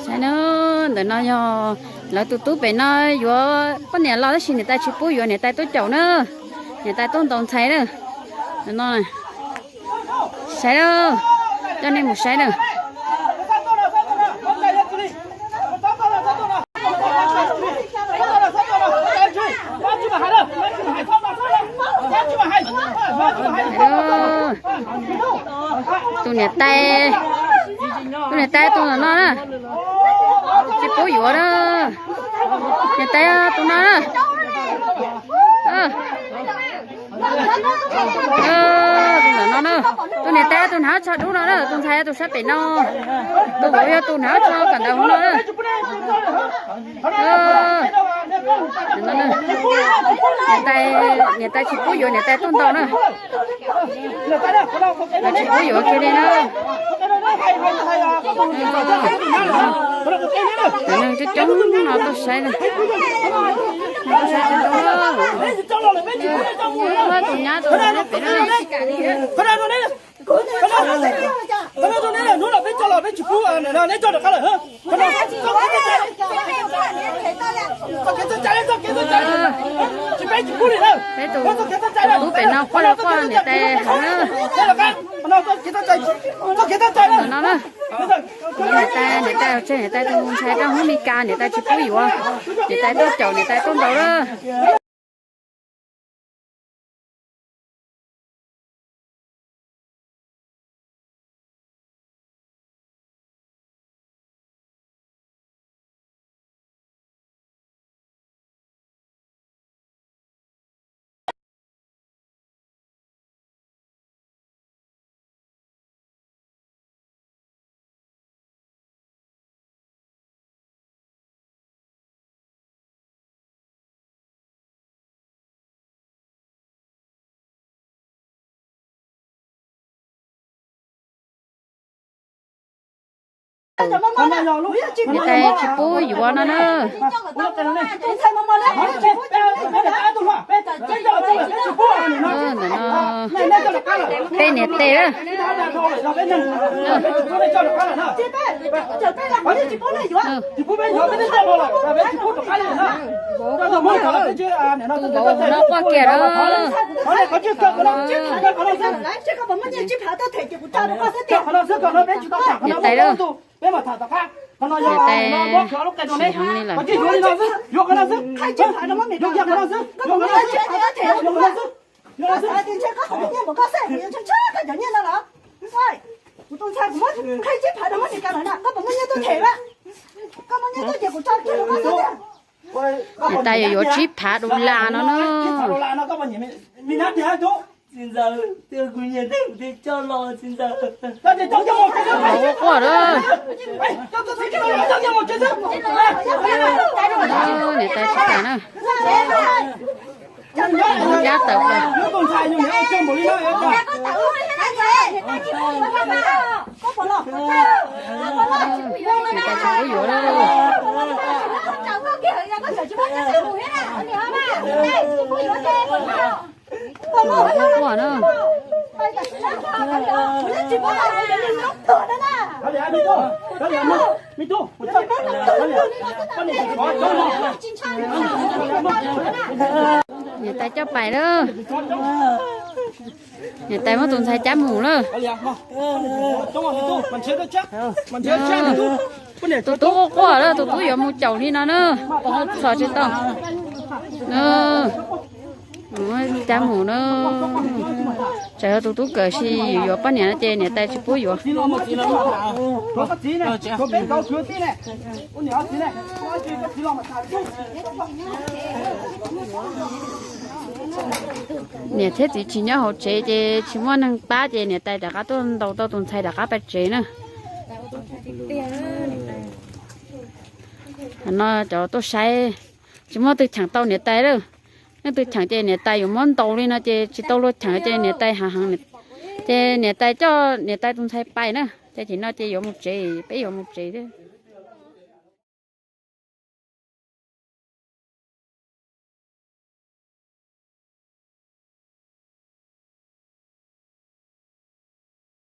Saib na, ntawm no yog lawv tus tub pem no yuav poj niam los tab sis niam tais tsis pub yuav, niam tais tuaj caum na, niam tais tuaj ntaus ntxhais na. Ntawm no, saib na, coj nej mus saib na. Tus niam tais, tus niam tais tus no na, tsis pub yuav na. Niam tais tus no na. Tus ntawm no na, tus niam tais tus hnav tsho dub no na, tus ntxhais tus sab pem no, tus vauv yog tus hnav tsho kawm ntawv hauv no na. Niam tais, niam tais tsis pub yuav, niam tais tuaj ntaus na. Tsis pub yuav kiag li na. Cov neeg coob coob no tuaj saib na. Tus nyab tus pem no. Peb tus tub pem no quaj los quaj niam tais heev na. Ntawm no na, niam tais, niam tais tseg niam tais tus ntxhais rau hauv Mes Kas, niam tais tsis pub yuav, niam tais tuaj caum, niam tais tuaj ntaus na. Niam tais tsis pub yuav no na. Ntawm no, peb niam tais. Tus vauv no quaj kiag lawm. Niam tais lawm. Niam tais siv heev li lawm. Niam tais yuav yuav tsib phav dollar no na. Quaj lawm. Niam tais tsis kam na. Cab tawm plaws. Niam tais tsis pub yuav lawm. Quaj na. Niam tais coj pais lawm. Niam tais muab tus ntxhais cab mus lawm. Tus tub quaj quaj lawm, tus tub yuav mus caum li no na. Txhom tsis tau. Cab mus na. Tsam yog tus tub kawm si yuav poj niam no ces niam tais tsis pub yuav. Niam thiab txiv tsis nyob hauv tsev ces tsis muaj neeg pab ces niam tais rov qab tuaj ntaus tau tus ntxhais rov qab pais tsev na. No cov tuaj saib tsis muaj leej twg cheem tau niam tais lawm. Leej twg cheem ces niam tais yuav muab ntaus li no ces tsis tau luag cheem ces niam tais hav heev. Ces niam tais coj niam tais tus ntxhais pais na, ces tim no ces yuav mus tsev, peb yuav mus tsev.